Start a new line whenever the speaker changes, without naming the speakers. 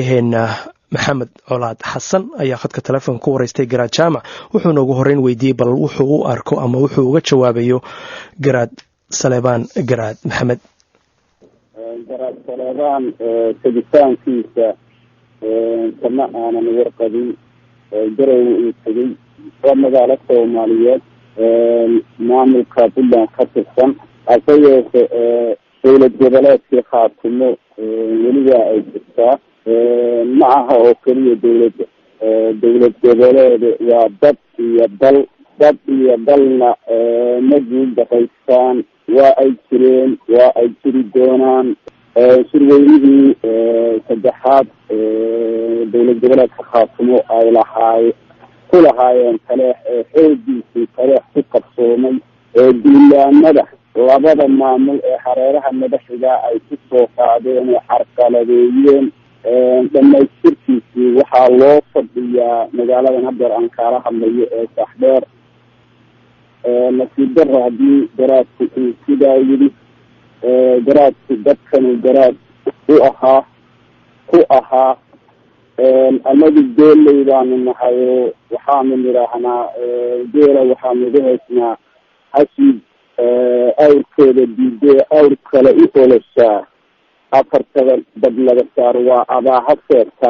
Yaheena Maxamed Colaad Xasan ayaa khadka telefoonka ku wareystay Garaad Jaamac, wuxuuna ugu horeyn weydiiyey bal wuxuu u arko ama wuxuu uga jawaabayo Garaad Saleebaan Garaad Maxamed.
Garaad Saleebaan tegitaankiisa kama aanan warqabin. Garowe uu tegay waa magaalo Soomaaliyeed, maamulka Puntland ka tirsan, hase yeeshe dowlad goboleedkii Khaatumo weliba ay jirtaa. Ma aha oo keliya dowladda dowlad goboleed, waa dad iyo dal. Dad iyo dalna ma guul daraystaan. Waa ay jireen, waa ay jiri doonaan. Shirweynihii saddexaad dowlad goboleedka Khaatumo ay lahaay ku lahaayeen Taleex ee xoogiisii Taleex ku qabsoomay ee duulaamada labada maamul ee hareeraha madaxiga ay ku soo qaadeen oo carqaladeeyeen, dhamaystirkiisii waxaa loo fadhiyaa magaaladan hadeer aan kaala hadlayo ee Saaxdheer. Nasiib darra haddii garaadku uu sidaa yidhi, garaadku dadkanu garaad u ahaa ku ahaa. Anagu geeley baanu nahay oo waxaanu nidhaahnaa geela waxaanu uga haysnaa hashii awrkeeda diidee awr kale u oloshaa, afartada dab laga saar waa abaaha seertaa.